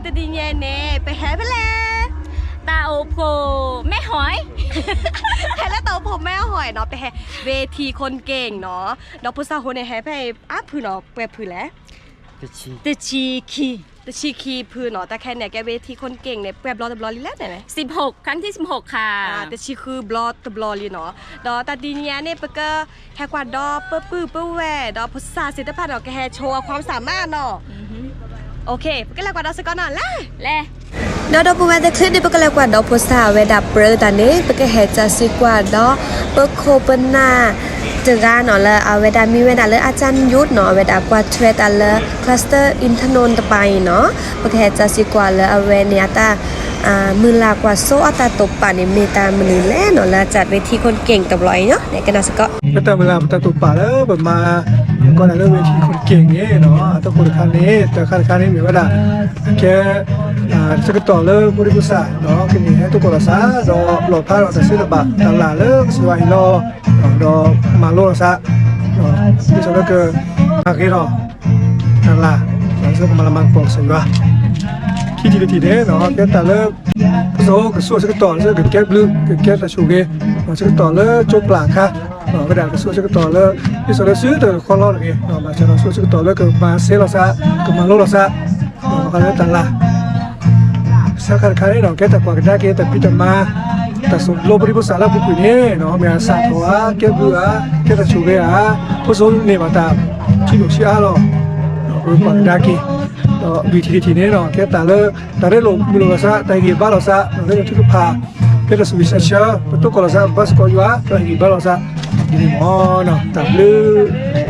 တနံၤညါန့ၣ် ပဟဲဖဲလဲၣ်, တၢ်အိၣ်ဖှိၣ်မဲၢ်ဟီၣ်, ဟဲလၢတၢ်အိၣ်ဖှိၣ်မဲၢ်ဟီၣ်နီၤ, ပဟဲဝ့ၢ်ထံခိၣ်က့ၣ်နီၤ, ဒီးဖိသၣ်ဃိန့ၣ် ဟဲဖဲအါဖုနီၤ, ပှဲၤဖုလဲၣ်, တဆံခံ, တဆံခံဖုနီၤ, တၢ်ခဲန့ၣ် ကဲဝ့ၢ်ထံခိၣ်က့ၣ်န့ၣ် ပှဲၤဘျီတဘျီလံလဲၣ်န့ၣ်လဲၣ်, สิบหก ครั้งที่สิบหกค่ะ, တဆံဃုဘျီတဘျီလံနီၤ, ဒီးတၢ်တနံၤညါန့ၣ် ပက ဟဲကွၢ်ဒီးပပုၢ်ပဝဲၢ် ဒီးဖိသၣ်သ့ၣ်တဖၣ်နီၤ ကဟဲ show အီၤ ความสามารถ နီၤ, ပကလဲၤကွၢ်ဒီးစ့ၢ်ကီးနီၤ, လဲၤ, လဲၤ, ဒီးဒီပုၢ်ဝဲၢ်သ့ၣ်တဖၣ်န့ၣ် ပကလဲၤကွၢ်ဒီးဖိသၣ်အဝဲဒၣ်ပြၢတၢ်န့ၣ် ပကဟဲစၢ်စ့ၢ်ကီးဒီး ပခိၣ်ပနၢ်တဂၤနီၤ လၢအဝဲဒၣ်မ့ၢ်ဝဲဒၣ်လၢ อาจารย์ยุทธ နီၤ, အဝဲဒၣ်ကွၢ်ထွဲတၢ်လၢ cluster อินทนนท์တပၤအံၤနီၤ, ပကဟဲစၢ်စ့ၢ်ကီးလၢအဝဲန့ၣ်အတၢ် မုၢ်လၢ်ကွၢ်စိအတၢ်တိာ်ပာ်န့ၣ် မ့ၢ်တၢ်မနုၤလဲၣ်နီၤ လၢအစးဝ့ၢ်ထံခိၣ်က့ၣ်တဘျီအံၤနီၤ ကနၣ်စ့ၢ်ကီး, လၢတၢ်မုၢ်လၢ်ပတၢ်တိာ်ပာ်လၢပမၤ ကီးဒၣ်လၢဝ့ၢ်ထံခိၣ်က့ၣ်န့ၣ်နီၤ အတၢ်ဃိတခါန့ၣ် တၢ်ခါတခါန့ၣ်မ့ၢ်ဝဲဒၣ် ကဲ ဆၢကတီၢ်လၢဖိဒံဖိသၣ်နီၤ ကန့ၢ်ဟဲသကိးလိာ်သး ဒီးလီၣ်ဖျါဒီးတၢ်စံးတၢ်ဘၣ်တၢ်လၢ်လၢကစၢ်ယွၤအံၤလီၤ ဒီးမၤလိလိာ်သး ဒ်သိးလၢက မၤဂ့ၤထီၣ် တၢ်လၢ် ဒီးကမၤလၤမၤကပီၤကစၢ်ယွၤ ခံထံၣ်တထံၣ်န့ၣ်နီၤ ကဲတၢ်လၢ ပစိကဆိၣ်ဆၢကတီၢ်လၢကကဲဘျုး ကကဲတၢ်ဆိၣ်ဂ့ၤ ဒီးဆၢကတီၢ်လၢကၠိပျၢ်အခါ ဒီးဝဲဒၣ်ကဆိၣ်ဆၢကတီၢ်လၢ ဒ်သိးလၢစုတၢ်ဃီလီၤတဂ့ၤ ဒီးဘၣ်ဆၣ်ဒီးဆိၣ်ဆၢကတီၢ်လၢကမၤစဲလိာ်သး ကမၤလိလိာ်သး ဒီးမၤဃါလၢတၢ်လၢ် ဆၢခါတခါန့ၣ်ဒီး ကဲတၢ်ကွၢ်ကဒါက့ၤ တၢ်ဖံးတၢ်မၤ တၢ်သိၣ်လိပဒံဖိသၣ်လၢအပူၤကွံာ်န့ၣ်နီၤ မ့ၢ်အစးထီၣ်ဧါ ကဲဘျုးဧါ ကဲတၢ်ဆိၣ်ဂ့ၤဧါ ဖိစိန့ၢ်ဘၣ်တၢ်ထံၣ်လိာ်ဆံးအါလီၤ ဒီးပကွၢ်ကဒါက့ၤ ဒီးလွံၢ်ထံၣ်တထံၣ်န့ၣ်နီၤ ကဲတၢ်လၢ တၢ်ရ့လိာ်မုာ်လိာ်သး တၢ်ဟ့ၣ်ဂံၢ်ဘါလိာ်သး တၢ်ရ့လိာ်ထုကဖၣ် ကဲတၢ်သူၣ်ဝံၣ်သးဆၢ ပတိၢ်ကီၢ်လိာ်သး ပဘါသကိးယွၤ တၢ်ဟ့ၣ်ဂံၢ်ဘါလိာ်သး ဒ်န့ၣ်မ့ၢ်နီၤ တၢ်ဘျုး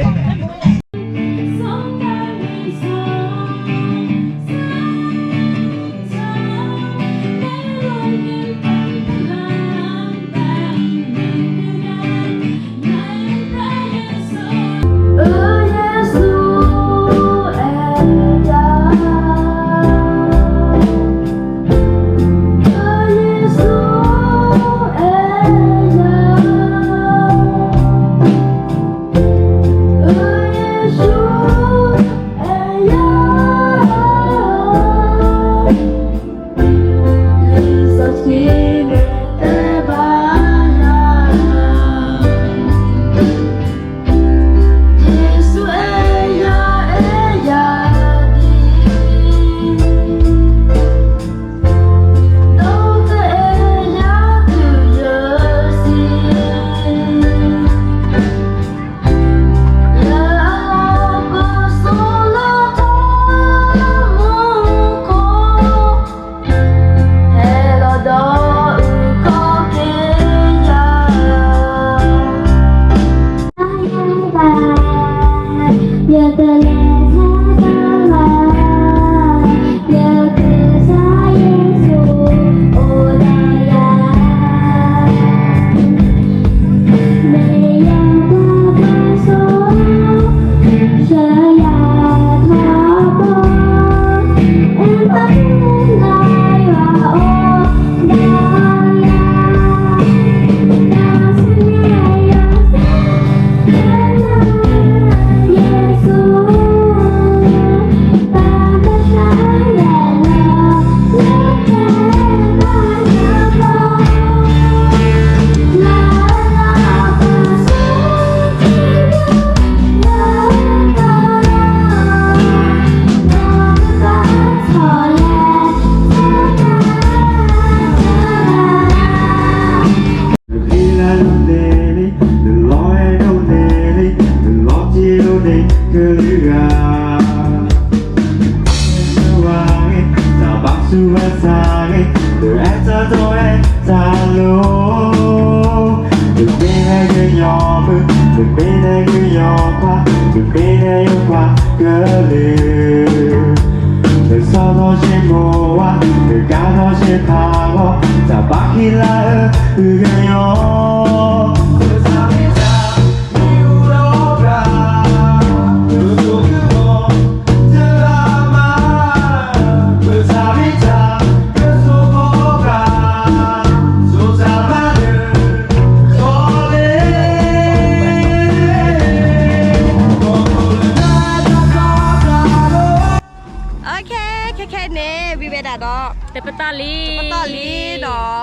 Okay, ခဲခဲန့ၣ် ဝံၤ ဝဲဒၣ်ဒီး တပတီၢ်လံ, တပတီၢ်လံဒီး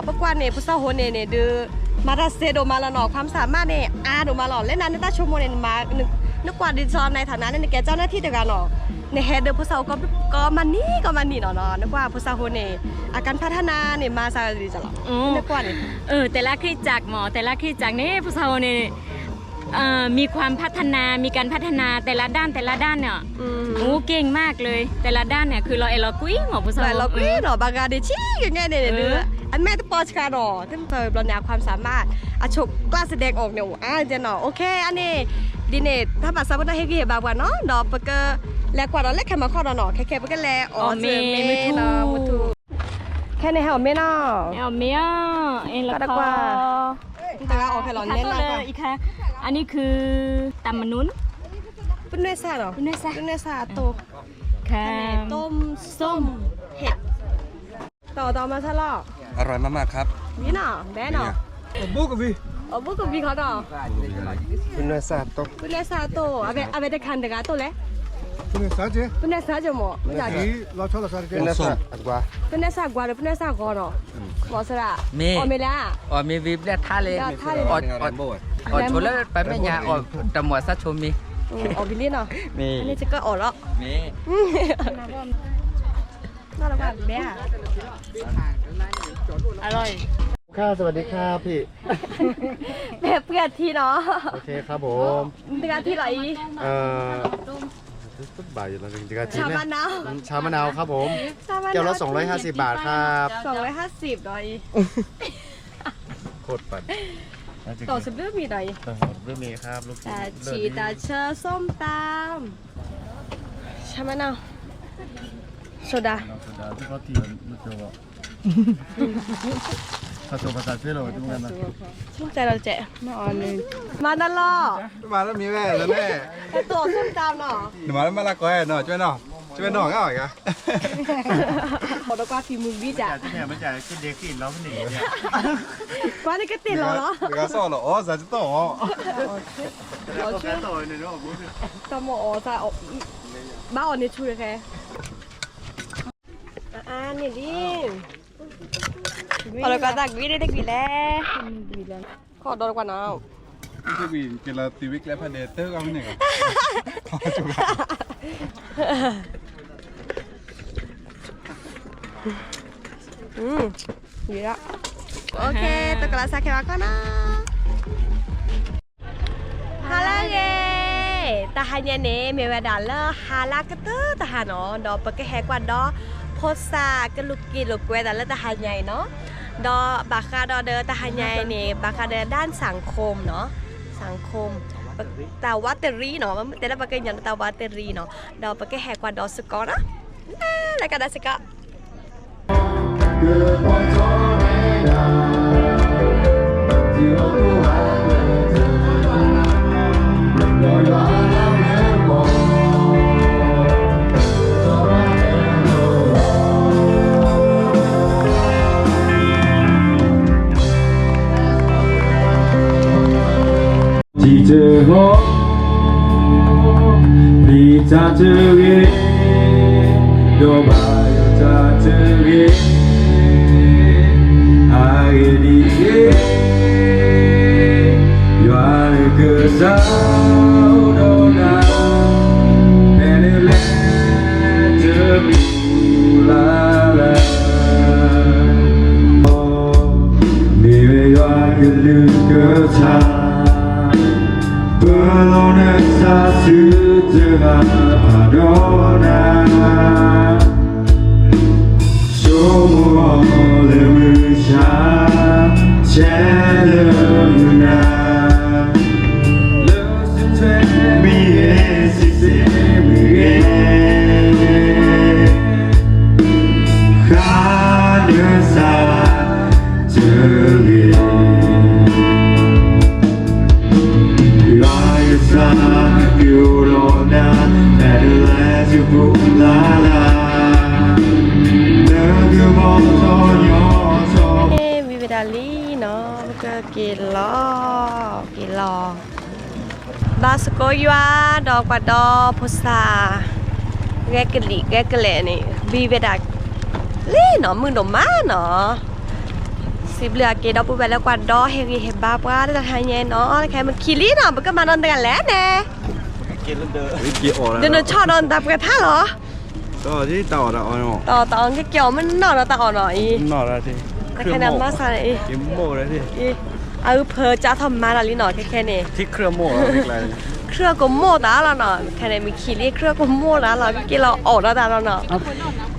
ပကွၢ်န့ၣ် ဖိစီၤဟိန့ၣ်န့ၣ်ဒုး မၤတၢ်စဲဒိၣ်မးလီၤနီၤ, ความสามารถန့ၣ် အါဒိၣ်မးလီၤ. လၢနၤနတၢ်ဆိကမိၣ်န့ၣ် နကွၢ်ဒ်သိးနၤထီၣ်နၤလၢနကဲ เจ้าหน้าที่ တဂၤနီၤ, နဟဲဒုးဖိစီၤဟိ ကီမးနံၤ ကီမးနံၤနီၤနီၤ, နကွၢ်ဖိစီၤဟိန့ၣ် အการพัฒนาန့ၣ် မၤစၢၤဒ်သိးလီၤ, နကွၢ်န့ၣ် แต่ละคริสตจักรမး แต่ละคริสตจักรန့ၣ် ဖိစီၤဟိန့ၣ် มีความพัฒนา มีการพัฒนาแต่ละด้านแต่ละด้านเนี่ย โอ้ เก่งมากเลย แต่ละด้านเนี่ย คือ လီၤအဲၣ်လီၤကွံမး ဖိစီၤဟိ လီၤအဲၣ်လီၤကွံနီၤ, ဘၣ်ဂၤဒ်ဆံကညါန့ၣ်ဒုး အမဲာ်တပီၤဆှးနီၤ, တမ့ၢ်ဘျီန့ၣ် အความสามารถ အချိုး กล้าแสดงออกန့ၣ် အိၣ်အါကဲနီၤ. โอเค အန့ၣ် ဒ်န့ၣ် တၢ်ဘၣ်ဆၣ်ပတၢ်ဟ့ၣ်ဂံၢ်ဟ့ၣ်ဘါပှၤနီၤ, ဒီးပကလဲၤကွၢ်ဒီးလၢခဲမၤခီဒီးနီၤ, ခဲခဲပကလဲၤအီၣ်မ့ၤနီၤ, မုၢ်ထူၣ် ခဲန့ၣ်ဟဲအီၣ်မ့ၤနီၤ, ဟဲအီၣ်မ့ၤအီၤ, အ့ၣ်လီၤကွၢ်, တဂၤအီၣ်ခဲလီၤန့ၣ်, အနံၣ်ခု တၢ်မနုၤ ပနွဲၣ်စၢ်ဒီး ပနွဲၣ်စၢ် ပနွဲၣ်စၢ်အတိၢ်, ခါ ต้มส้ม เห็ด တၢ်အီၣ်တၢ်အီမၤဆါလီၤ, อร่อยมากๆครับ မ့ၢ်နီၤ ဘဲနီၤ, အဘူကဘံ အဘူကဘံခီနီၤ, ပနွဲၣ်စၢ်အတိၢ် ပနွဲၣ်စၢ်အတိၢ် အဝဲတခါန့ၣ်တဂၤအတိၢ်လဲၣ်, ပနွဲၣ်စၢ်က့ ပနွဲၣ်စၢ်က့မ့ၢ် ပနွဲၣ်စၢ်အကွၢ် ပနွဲၣ်စၢ်အကွၢ်ဒီး ပနွဲၣ်စၢ်ဂီၤနီၤ, မ့ၢ်စရၣ် မ့ၢ် အီၣ်မ့ၤလဲၣ်, အီၣ်မ့ၤဝံၤဘျဲၣ်ထါလဲၣ်, အီၣ်ဆိလၢပမဲာ်ညါ အီၣ်တမီၤစၢ်ဆိမ့ၢ်, အီၣ်ဝံၤလံနီၤ, မ့ၢ် အန့ၣ်စကအီၣ်လီၤ, မ့ၢ် อร่อย ค่ะ สวัสดีครับพี่ แบบเพื่อนที่เนาะ โอเคครับผม เพื่อนที่เหรออี เอ่อ บ่ายอยู่แล้ว จริงๆ ชามะนาว ชามะนาวครับผม ชามะนาว แก้วละ สองร้อยห้าสิบบาทครับ สองร้อยห้าสิบเนาะอี โคตรปั่น ต่อสิบเรื่องมีหน่อย ต่อสิบเรื่องมีครับ ลูกชิ้น ตาชีตาเชอส้มตำ ชามะนาว โซดา โซดา ที่เขาเตรียมมาเจอ ခါစိၤပသးစ့လီၤဝဲတမ့ၢ်နီၤ, မ့ၢ်အီၤန့ၣ် မၤတၢ်လီၤ, မၤတၢ်မံၤဝဲလဲၣ်, ဟဲတိၢ်ဆူၣ်တၢ်နီၤ, နမၤလၢမၤလၢကီးနီၤ, ကၠွဲနီၤ, ကၠွဲနီၤဂၤဂၤ, အီၤဒီးကွၢ်ဖံးမုၢ်ဘံၣ်ကၢ်, ကွၢ်န့ၣ်ကတ့ၢ်လီၤလီၤ, တဂၤစီၣ်လီၤအီၣ်စၢ်တတီၢ်အီၤ, တၢ်မ့ၢ်အီၤစၢ်, ဘၣ်အီၤန့ၣ်ဆူၣ်တခဲ အါန့ၣ်ဒ်, အီၣ်လၢကီၢ်သးကွံဒ်တကွံလဲၣ်, ခီၣ်ဒီတကွၢ်နီၤ, တကွံက့ၤလီၤသံဝံၤကျဲဖးဒဲးတၢ်ဂီၢ်မ့ၢ်န့ၣ်, ယံၤလီၤ, โอเค တကလးစၢ်ခဲဘၣ်ကီၢ်နီၤ ဟါလၢအဂ့ၤ, တဟါညါန့ၣ် မ့ၢ်ဝဲဒၣ်လၢဟါလၢကတၢၢ်တဟါနီၤ, ဒီးပကဟဲကွၢ်ဒီး ဖိသၣ်ကလူးက့လိာ်ကွဲသးလၢတဟါညါအံၤနီၤ, ဒီးဘၣ်ဃးဒီးဒီးတဟါညါအံၤန့ၣ် ဘၣ်ဃးဒီး ด้านสังคม နီၤ, สังคม တၢ်ဝးတရံးနီၤ, တဲဒၣ်ပှၤကညီလၢတၢ်ဝးတရံးနီၤ, ဒီးပကဟဲကွၢ်ဒီးစ့ၢ်ကီးနီၤ, လၢကဒီးစ့ၢ်ကီး ထံတဟီၣ် ပျံၤတၢ်တဂ့ၤ, ဒီးဘၣ်ယိၣ်တၢ်တဂ့ၤ, အဂ့ၢ်ဒ်အံၤ, ယွၤလၢကစၢ်အိၣ်ဒီးနၤ, ဖဲနလဲၤတပူၤလၢ်လၢ် မ့ၢ်ဝဲယွၤကလုၢ်ကထါ, ပလီၢ်နသးစုတဂၤဘၣ်ဒီးနၤ, ဆိကမိၣ်လၢမုၢ်ဆါ ဆဲးလၢမုၢ်နၤ, လၢစံးထွဲမ့ၢ်ဂ့ၤ စံးဆၢမ့ၢ်ဂ့ၤ ဃၣ်နသးတဂ့ၤ, ယွၤကစၢ် ကအိၣ်ဒီးနၤ ဖဲနလဲၤတပူၤလၢ်လၢ် လၢကမီၤထီၣ်ညီထီၣ် မ့ၢ်ဝဲဒၣ်လံနီၤ ပကက့ၤလီၤ က့ၤလီၤ ဘါသကိးယွၤ ဒီးကွၢ်ဒီးဖိသၣ် ဂဲၤကလံၣ်ဂဲၤကလဲာ်န့ၣ် ဘံဝဲဒၣ် လံနီၤ မုာ်ဒိၣ်မးနီၤ. စံးဘျုးအက့ၤဒီပုၢ်ဝဲၢ်လၢကွၢ်ဒီးဟ့ၣ်ဂံၢ်ဟ့ၣ်ဘါပှၤလၢတၢ်တဟါညါနီၤ ခဲမုၢ်ခံလံနီၤ ပကမၤနီတဂၤလဲၣ်န့ၣ်. ဒ်နဆီၣ်ဒီးနတၢ်ပှဲၤထါလီၤ. တၢ်အီၣ်ကကဲအီၣ်မ့ၢ်နီၢ်ဒီးတၢ်အီၣ်နီၤအံၤ. တခါန့ၣ်မၤစၢ်န့ၣ်အံၤ အအုၣ်ဖၢကၠါထီၣ်မၤတၢ်လံနီၤ ခဲခဲန့ၣ် ခရၢၣ်ကမိၣ်တၢ်လီၤနီၤ ခဲန့ၣ် မုၢ်ခံလံ ခရၢၣ်ကမိၣ်တၢ်လီၤ ကက့ၤလီၤအီၣ်ဒီးတၢ်လီၤနီၤ.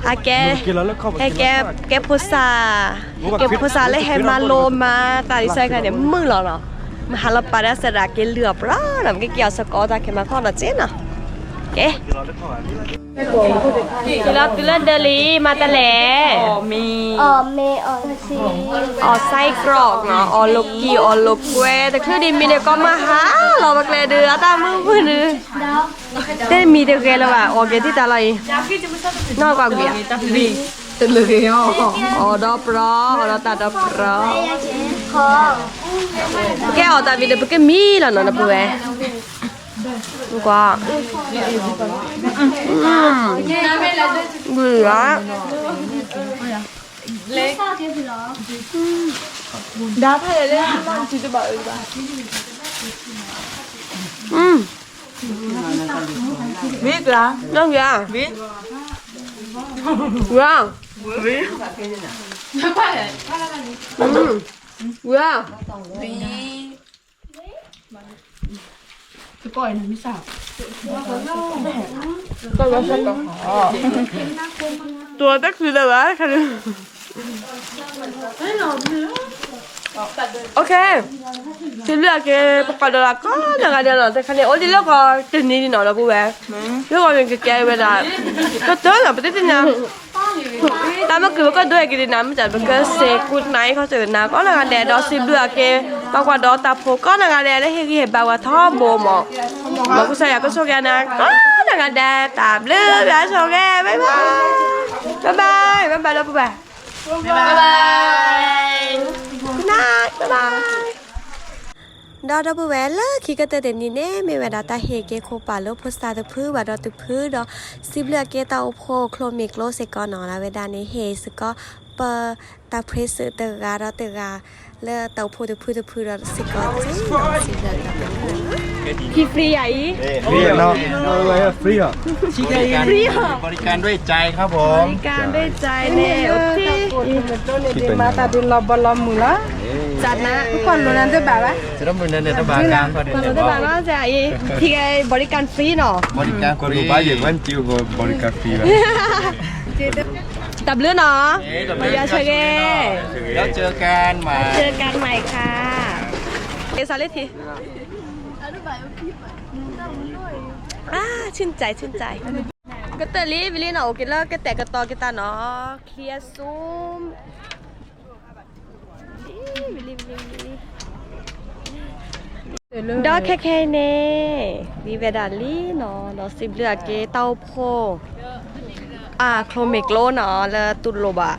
အကဲ ဟဲကဲ ကဲဖိစၢ် ကဲဖိစၢ်လၢဟဲမၤလိမၤတၢ်ဒ်သိးခါန့ၣ် မုာ်လီၤနီၤ. မဟါလီၤပာ်ဒၣ်စဲဒၣ်က့ၤလုၢ်အီၣ်ပြီလီၤနီၤ ပကက့ၤအီၣ်စ့ၢ်ကီးတၢ်ခဲမၤခီၣ်နီၤစ့နီၤ. ကဲ က့ၤလီၤတုၤလၢဒၢးလံ မၤတၢ်လဲၣ်. အီၣ်မ့ၤ အီၣ်စံ အီၣ် side crop နီၤ အီၣ်လိာ်ကံၢ် အီၣ်လိာ်ကွဲ တချုးဒံးမံၤန့ၣ် ကီမၤဟါလီၤ ပကျဲဒုး အတၢ်မုၢ်မုၢ်ဒုး တဲမံၤတဂဲၤလၢၤဘၣ် အီၣ်က့ၤတံၢ်တၢ်လီၤအံၤ နီၢ်ကွၢ်ကွံာ်ဧါ တလၢၤဂ့ၤအီၤ အီၣ်ဒီးပြီ အီၣ်ဒီးတၢ်ဒီးပြီ ကဲအီၣ်တၢ်ဝံၤဒီး ပကမံလီၤနီၤ နပုၢ်ဝဲၢ် ကွၢ် ဘုရား ဒါဖဲလဲၣ်လၢမုၢ်တဘၣ်အုဘၣ် မ့ၢ်ကျါ ဝၤ ဝၤ တိၤတၢ်ခုလၢၤဘၣ် တခါန့ၣ် OK စံးဘျုးအက့ၤ ပပာ်ဒီးလၢကိးနီၢ်ဂၤဒဲးနီၤ တခါန့ၣ် အိၣ်ဒံးလၢကီၢ်တနံၤဒံးနီၤ ဒီပုၢ်ဝဲၢ် လၢကီၢ်န့ၣ်ကကဲဝဲဒၣ် ကတၢၢ်နီၤ ပတသ့ၣ်ညါ တၢ်မ့ၢ်က့ၤပကဒိဟဲက့ၤဒံးနၤ မ့ၢ်တၢ်ပကစ့ၢ်ကူၣ်နၤအံၤ ခီစ့ၢ်ကီးနၤကိးနီၢ်ဂၤဒဲး ဒီးစံးဘျုးအက့ၤ ပှၤကွၢ်ဒီးတၢ်ဖိကိးနီၢ်ဂၤဒဲး လၢဟ့ၣ်ဂံၢ်ဟ့ၣ်ဘါဝဲထီဘိမး မ်ကစၢ်ယွၤကဆိၣ်ဂ့ၤနၤကိးနီၢ်ဂၤဒဲး တၢ်ဘျုးဘၣ်ဆိၣ်ဂ့ၤ bye bye bye bye bye bye ဒီပုၢ်ဝဲၢ် good night bye bye ဒီးဒီပုၢ်ဝဲၢ်လၢခံကတၢၢ်တနံၤန့ၣ် မ့ၢ်ဝဲဒၣ်တၢ်ဟ့ၣ်က့ၤခိၣ်ပာ်လၢဖိသၣ်တဖုဘၣ်ဒီးတဖုဒီး စံးဘျုးအက့ၤတၢ်အိၣ်ဖှိၣ်ချိၣ်မ့ၢ်ကျိစ့ၢ်ကီးနီၤ လၢဝဲဒၣ်န့ၣ်ဟ့ၣ်စ့ၢ်ကီး ပတၢ်ဖှ့စၢၣ်တဂၤဒီးတဂၤ လၢတၢ်အိၣ်ဖှိၣ်တဖုတဖုဒီးစ့ၢ်ကီးစ့ၢ်ကီး စံးဘျုးတၢ် free ယၤအံၤ free နီၤ free ဘริการด้วยใจครับผม บริการด้วยใจန့ၣ် မၤတၢ်ဒ်လီၤဘီလီၤမုၢ်လီၤ စးနး ကွၢ်လိာ်နၤတဘၣ်ဘၣ် တဘၣ်ဘၣ်နီၤ စးအံၤ ထံဂဲၤ body guard free နီၤ body guard free ဘၣ်ယဲၢ်ဝဲနက့ၤ body guard free ဘၣ် တၢ်ဘျုးနီၤ မၤယွၤဆိၣ်ဂ့ၤ แล้วเจอกันใหม่ เจอกันใหม่ค่ะ က့ၤစးလၢထံ ชื่นใจชื่นใจ ကတၢၢ်လံဝံၤလံနီၤ အိၣ်က့ၤလၢကတဲာ်ကတီၤက့ၤတၢ်နီၤ clear zoom ဒီးခဲခဲအံၤန့ၣ် ဝံၤဝဲဒၣ်လံနီၤ ဒီးစံးဘျုးအက့ၤတၢ်အိၣ်ဖှိၣ် ချိၣ်မ့ၢ်ကျိနီၤ လၢတူၢ်လိာ်ဘၣ်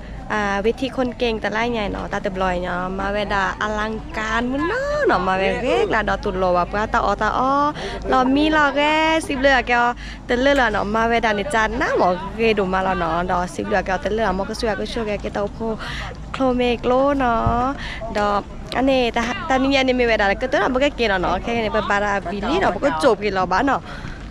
ဝ့ၢ်ထံခိၣ်က့ၣ်တလါညါနီၤ တၢ်တဘျီအံၤနီၤ မၤဝဲဒၣ်အလၣ်ကၣ်မုၢ်နီၤနီၤ မၤဝဲဂ့ၤကျါဒီးတူၢ်လိာ်ဘၣ်ပှၤတၢ်အီၣ်တၢ်အီ လီၤမံလီၤဂဲၤ စံးဘျုးအက့ၤအီၤတလၢာ်လၢ်နီၤ မၤဝဲဒၣ်န့ၣ် ကနၣ်မ့ၢ်ဂ့ၤဒိၣ်မးလီၤနီၤ ဒီးစံးဘျုးအက့ၤအီၤတလၢာ်လၢ် မ်ကစၢ်ယွၤကဆိၣ်ဂ့ၤအက့ၤတၢ်အိၣ်ဖှိၣ် ချိၣ်မ့ၢ်ကျိနီၤ ဒီး အန့ၣ် တၢ်နံၤညါန့ၣ်မ့ၢ်ဝဲဒၣ် ကတၢၢ်နီၤ ပကက့ၤနီၤနီၤ ခဲခဲန့ၣ် ပဘါတၢ်ဝံၤလံနီၤ ပကစိာ်က့ၤလီၤဘၣ်နီၤ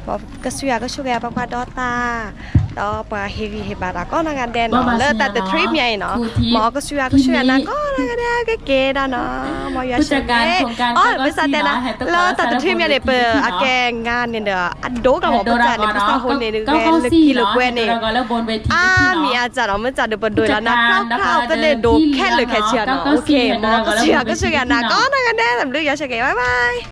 မ်ကစၢ်ယွၤကဆိၣ်ဂ့ၤပှၤကွၢ်ဒီးတၢ် ဒီးပှၤဟ့ၣ်ဂံၢ်ဟ့ၣ်ဘါတၢ်ကိးနီၢ်ဂၤဒဲးနီၤ လၢတၢ်တထံၣ်မံၤအံၤနီၤ မ်ကစၢ်ယွၤကဆိၣ်ဂ့ၤနၤကိးနီၢ်ဂၤဒဲး ကက့ၤဒၣ်နီၤ မ်ယွၤဆိၣ်ဂ့ၤ အီၣ် ပစးတဲနၤ လၢတၢ်တထံၣ်မံၤန့ၣ် ပအကဲငါန့ၣ်ဒီး အဒိၣ်ကမီၤ ပစးန့ၣ် ပစးဟိန့ၣ် ဒုးဂဲၤလၢခံလၢကွဲန့ၣ် အါမံၤအါစးနီၤ မ့ၢ်စးဒုးပဒိးလီၤနၤ ခီခီသန့ၣ် ဒိၣ်ခဲလၢာ်ခဲဆ့နီၤ မ်ကစၢ်ယွၤကဆိၣ်ဂ့ၤနၤကိးနီၢ်ဂၤဒဲး တၢ်ဘျုးယွၤဆိၣ်ဂ့ၤ bye bye